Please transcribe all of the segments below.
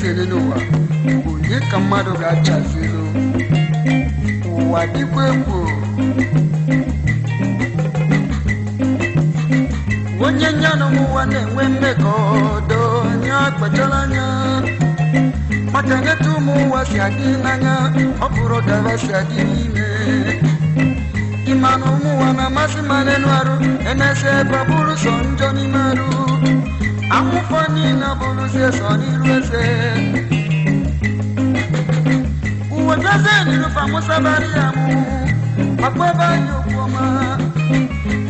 eze n'ụwa, onye ka mmadụ ga-achazilu? Ụwa dịkwa egwu. Onye nyanụ m ụwa na-enwe mmekọ do onye akpachara anya maka neta ụmụ ụwa si adị n'anya, ọ bụrụ gaba si adị n'ime. Ịma na ụmụ ụwa na-amasị ma n'enu arụ, emesịa ebe ọ bụrụ sọ njọ n'ime arụ. Amụfọ niile abụrụzie sọ n'iru eze. Uwe bịazie n'iru famusabari ya mụ makwa ebe anyị okwu ọma.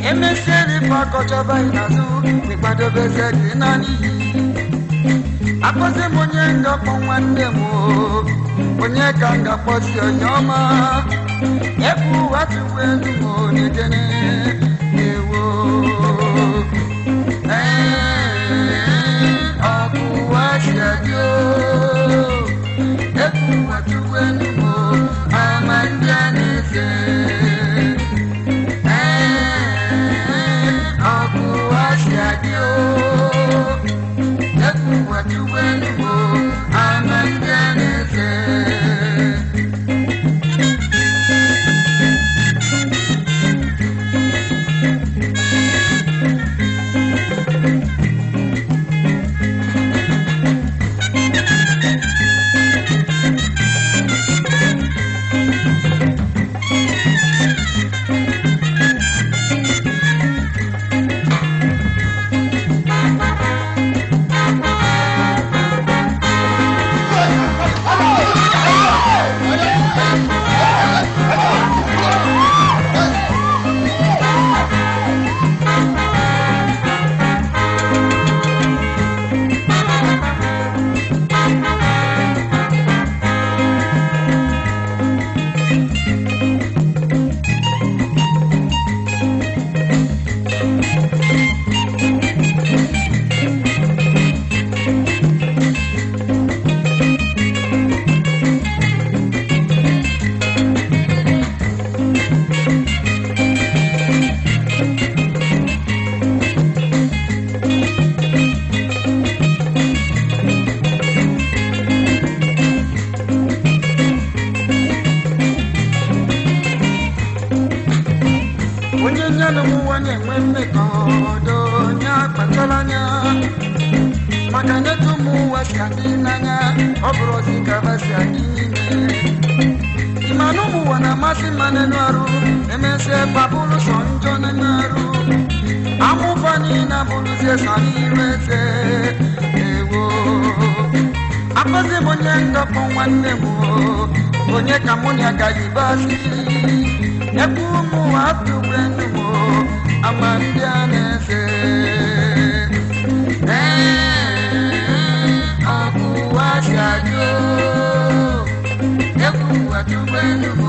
Emesịa n'ife akọchaba anyị n'azụ, ịkwadobezie gị naanị iyi. Akpọzi m onye ngakpọ nwanne m o, onye ka m ga-akpọzi onye ọma. Ebu ụwa tụwa elu m onye ewo. Ee, ọkụ ụwa si adị o. Ebu ụwa tụwa elu m o, ama ndị a na-eze. Ee, ọkụ ụwa si adị o. Ebu ụwa tụwa elu m o, ama ndị a na-eze. Onye nyanụ m ụwa na-enwe mmekọ do onye akpachara anya maka netu ụmụ ụwa si adị n'anya, ọ bụrụ ozi ka ha si adị n'ime. Ịma na ụmụ ụwa na-amasị mma n'elu arụ, emesịa babụrụ sọ njọ n'elu arụ. Amụfa niile abụrụzie sọ n'iru eze ewo. Akpọzi m onye ndọkpọ nwanne m o, onye ka mụ na ya ga-ayibasị. Ekwu ụmụ ụwa atụgbu enu m o, ama ndị a na-eze. Ee, ọkụ ụwa si adị o. Ekwu ụwa tụgbu enu m o,